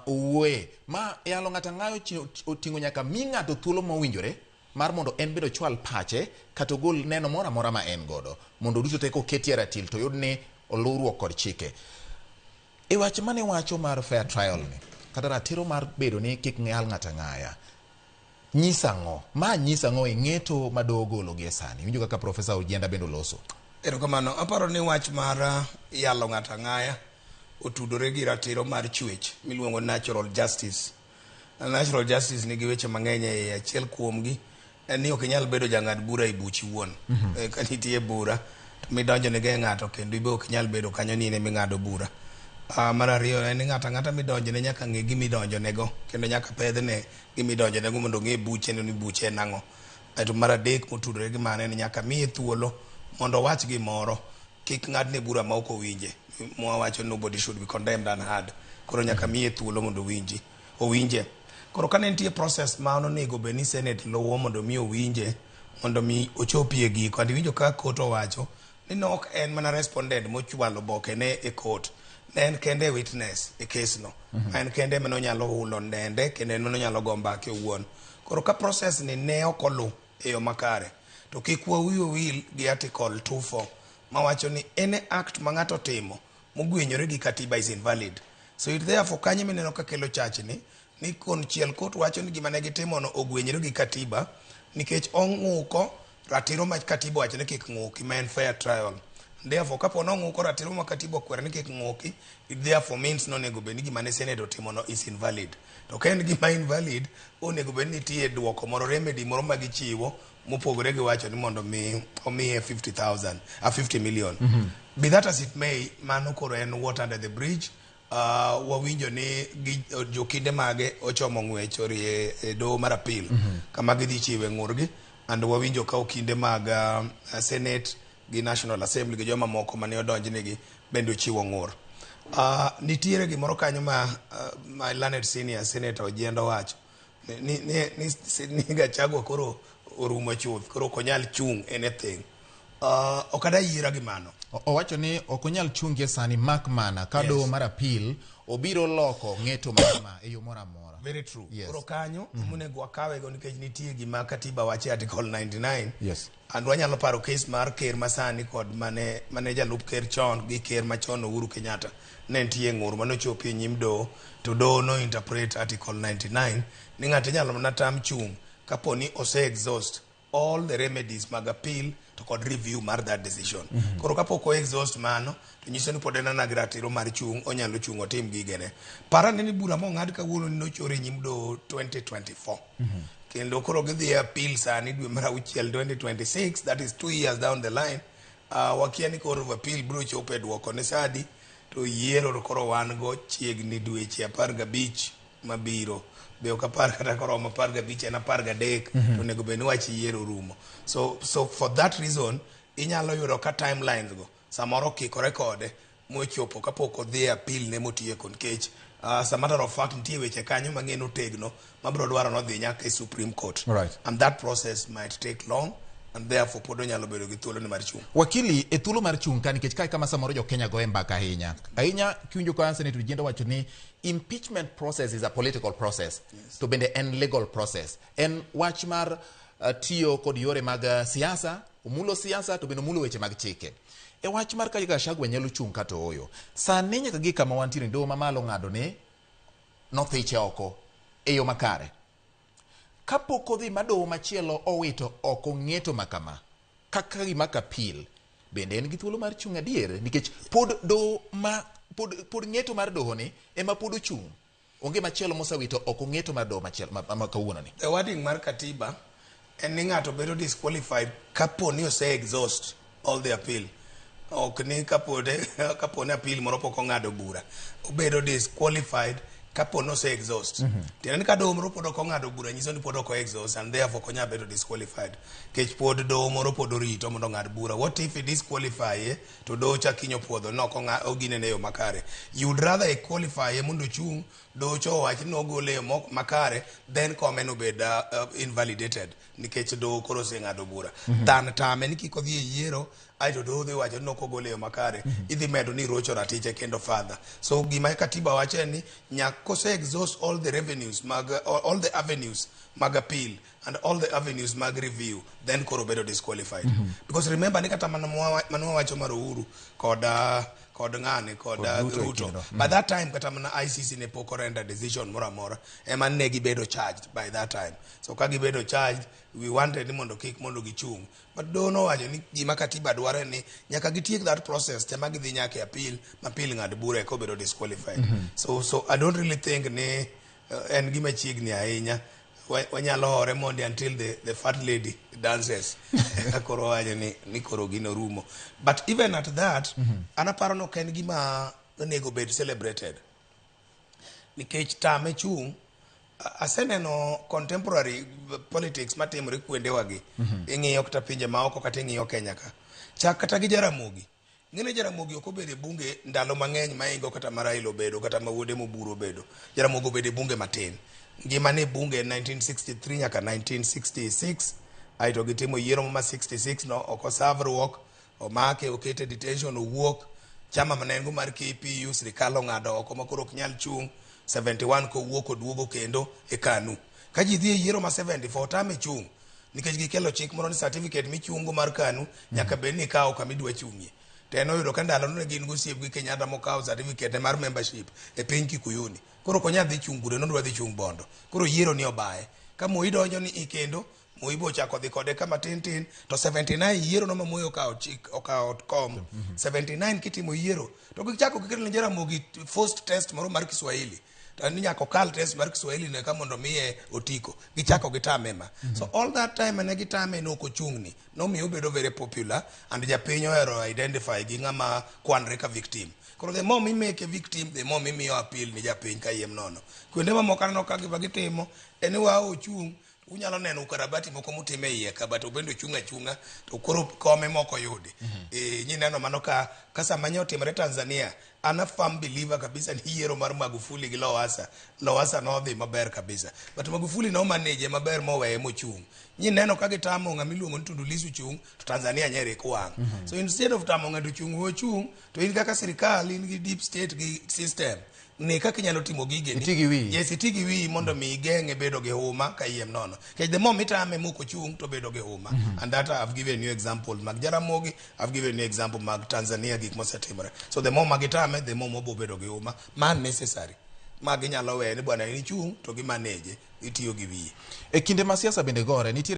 Owuoye ma yalo ng'ato ang'ayo oting'o nyaka mi ng'ato thuolo mowinjore mar mondo en bende ochwal pache kata ogol neno moro amora ma en godo mondo duto te koketie ratil to yud ni oluwruok kod chike. E wach mane wacho mar fair trial ni kata ratiro mar bedo ni kik yal ng'ato ang'aya nyisa ang'o ma nyisa ang'o e ng'eto ma doho ogolo gie sani? Iwinjo kaka Profesa Ojienda bende oloso. Erokamano. Aparo ni wach mar yalo ng'ato ang'aya otudore gi ratiro mar chwech miluongo natural justice. Natural justice nigi weche mang'eny e iye. Achiel kuomgi en ni ok inyal bedo jang'ad bura e buchi wuon. Ka nitie bura to midonjonega e ng'ato kendo ibe ok inyal bedo kanyo ni in ema ing'ado bura. Mar ariyo en ni ng'ato ang'ata midonjone nyaka ng'e gima idonjonego kendo nyaka pedhne gima idonjonego mondo ong'e buche ni buche en ang'o. Aeto mar adek motudore gi mano en ni nyaka miye thuolo mondo owach gimoro kik ng'adne bura ma ok owinje. Mwawacho nobody should be condemned unheard. Koro nyaka miye thuolo mondo owinji owinje. Koro kane nitie process ma onego bed ni Senate luwo mondo mi owinje mondo mi ochopie giko. And iwinjo ka court owacho ni ne ok en mana respondent mochwalo oboke ne e court. Ne en kende e witness e case no. En kende ema nonyalo hulo nende kendo en onyalo go mbake owuon. Koro ka process ni ne ok olu e yo makare to kik wawiwa wil gi article 24 mawacho ni any act ma ng'ato otimo mogwenyore gi katiba is invalid. So it therefore kanyo mineno ka kelo chachni ni konchiel court wacho ni gima ne gitimo no ogwenyore gi katiba nikech ong'uko ratiro ma katiba owacho ni kik ng'uki ma en fair trial. Therefore kapo ni ong'uko ratiro ma katiba okwero ni kik ng'uki, it therefore means ni onego bed ni gima ne Senate otimo no is invalid. To ka en gima invalid, onego bed ni nitie duoko moro, remedy moro ma gichiwo mopogore gi wacho ni mondo mi omiye 50,000, 50 million. Be that as it may, mano koro en water under the bridge. Wawinjo ni gi, jokinde mage ochomo ng'wech orie e doho mar appeal kama gidhi chiwe ng'urgi and wawinjo ka okinde mag Senate gi National Assembly gi joma moko mane odonjnegi bende ochiwo ng'ur. Nitiere gimoro kanyo ma my learned senior Senator Ojienda owacho ni Gachagua koro orumo chuth, koro ok onyal chung' anything. Ok ada yiera gi mano. Owacho ni ok onyal chung' gie sani mak mana ka doho mar appeal obiro loko ng'eto mar ma e yo moro amora. Very true. Koro kanyo monego wakawego nikech nitie gima katiba wacho e article 99. And wanyalo paro case mar ker masani kod mane jalup ker chon gi ker machon Uhuru Kenyatta. Ne nitie ng'ur mane ochopi e nyim doho to doho no interpret article 99 ni ng'ato inyalo mana tam chung' kapo ni ose exhaust all the remedies mag appeal to kod review mar that decision. Koro kapok o exhaust mano to nyiso ni pod en ana gi ratiro mar chung', onyalo chung' otim gigene. Par ane ni bura mong'ad kawuono ni nochor e nyim doho 2024. Kendo koro gidhi e appeal sani dwe mar auchiel 2026, that is 2 years down the line. Wakia ni Court of Appeal biro chopo e duoko ne sadi to yiero to koro wan go chiegni dweche 15 mabiro be ok apar kata koromo 15 en 13 to onego bed ni wach yiero rumo. So for that reason inyalo yudo ka timelines go samoro okikore kode mochopo kapok odhi e appeal ne motieko nikech as a matter of fact nitie weche kanyo mang'e otegno mabiro dwaro nodhi nyaka e Supreme Court and that process might take long and therefore pod onyalo bedo gi thuolo ni mar chung'. Wakili, e thuolo mar chung' ka nikech kae kama samoro jo Kenya goye mbaka ahinya. Ahinya kiwinjo ka Senator Ojienda wacho ni impeachment process is a political process. To bende en legal process. En wach mar tiyo kod yore mag siasa, omulo siasa to bende omulo weche mag chike. E wach mar ka Gachagua nyalo chung' kata ooyo. Sani nyaka gi kama wantiere doho mamalo ng'ado ni nothiche oko e yo makare. Kapok odhi ma doho machielo owito oko ng'eto ma kama, kaka gima appeal, bende en gi thuolo mar chung' adier nikech pod doho ma pod ng'eto mar doho ni ema pod ochung'. Onge machielo mosewito oko ng'eto mar doho machielo ma kawuono ni. The wording mar katiba en ni ng'ato bedo disqualified kapo ni ose exhaust all the appeal. Ok ni kapo ni appeal moro pok ong'ado bura. Obedo disqualified kapo ni ose exhaust. Tiende ni ka doho moro pod ok ong'ado bura nyiso ni pod ok o exhaust and therefore ok onyal bedo disqualified. Nikech pod doho moro pod orito mondo ong'ad bura. What if i disqualify ye to doho cha kiny opuodho ni ok oginene e yo makare. You would rather i qualify ye mondo ochung' doho cha owach ni nogole e yo makare then kome no bed invalidated nikech doho koro oseng'ado bura. Than tame ni kik odhi e yiero. Aeto doho dhi wacho ni ok ogole e yo makare, idhi medo ni rocho ratiche kendo further. So gima katiba wacho en ni nyaka kose exhaust all the revenues mag all the avenues mag appeal and all the avenues mag review, then koro bedo disqualified. Because remember ni kata mana mane wawacho mar Uhuru kod ng'ane kod Kod Ruto e Ruto. kindeno. By that time kata mana ICC ne pok orender decision moro amora, ema ne gibedo charged by that time. So ka gibedo charged, we wanted ni mondo kik mondo gichung'. But doho nowacho ni gima katiba dwaro en ni nyaka gitiek that process tema gidhi nyaka e appeal, ma appeal ng'ad bura eka obedo disqualified. So I don't really think ni en gima chiegni ahinya. Wanyalo hore mondi until the fat lady dances. Eka koro wacho ni koro gino rumo. But even at that, an aparo ni ok en gima onego bed celebrated. Nikech tame chung', aseneno contemporary politics matimore kuondewagi. Ing'iyo kata pinje maoko kata ing'iyo Kenya ka. Chak kata gi Jaramogi. Ng'ene Jaramogi ok obedo e bunge ndalo mang'eny maingo kata ma Raila obedo kata ma wuode Moburu obedo. Jaramogi obedo e bunge matin. Ngimane e bunge 1963 nyaka 1966. Aeto gitimo yiero ma 66 no ok osavruok, omake okete detention owuok. Chama mane en go mar KPU sirikal ong'ado oko ma koro ok nyal chung'. 71 kowuok oduogo kendo e KANU. Ka ji dhi e yiero ma 74 tame chung'. Nikech gikelo chik moro ni certificate michungo mar KANU nyaka bed ni ikawo kama idwa chung'ie. To en oyudo ka ndalo no ne gin gosiep gi Kenyatta mokawo certificate mar membership e piny Kikuyuni. Koro ok onyal dhi chung' kure, nodwa dhi chung' Bondo. Koro yiero ni obaye. Ka Moi donjo ni i kendo, Moi bo ochako dhi kode kama tin tin, to 79 yiero no ma Moi okawo chik, okawo kom. 79 kitimo yiero, to gichako gikelo ne Jaramogi forced test moro mar Kiswahili. To ni nyaka okal test mar Kiswahili no eka mondo miye otiko. Gichako gitame ma. So all that time ne gitame ne ok ochung'ni. Nomiyo obedo very popular and japiny ohero identify gi ng'ama kwanre ka victim. Koro the more mimake a victim, the more mimiyo appeal ni japiny kayiem nono. Kuonde mamoko aneno ka gima gitimo en ni wa ochung', unyalo neno ukarabati moko motime e iye ka, but obende ochung' achung'a to koro kome moko oyudi. Nyineno mano ka sama nye otimore Tanzania, an a firm believer kabisa ni yiero mar Magufuli gi Lowassa, Lowassa nodhi maber kabisa. But Magufuli no manage maber moweye mochung'. Nyineno ka gitamo ng'ama iluongo ni Tundu Lissu chung', to Tanzania nye rik wang'. So instead of tamo ng'ato chung' ochung', to in kaka sirikal in gi deep state gi system. Ne kaka inyalo timo gigeni. Iti gi wiyi. Yes, iti gi wiyi mondo mi igeng'e bedo gi huma kayiem nono. Nikech the more mitame mok ochung' to bedo gi huma. And that I've given you example mag Jaramogi, I've given you example mag Tanzania gik mosetimore. So the more magitame, the more mobo bedo gi huma. Ma necessary. Ma ginyalo weye ni bwana in ichung' to gimanage, itiyo gi wiyi. E kinde ma siasa bende gore, nitie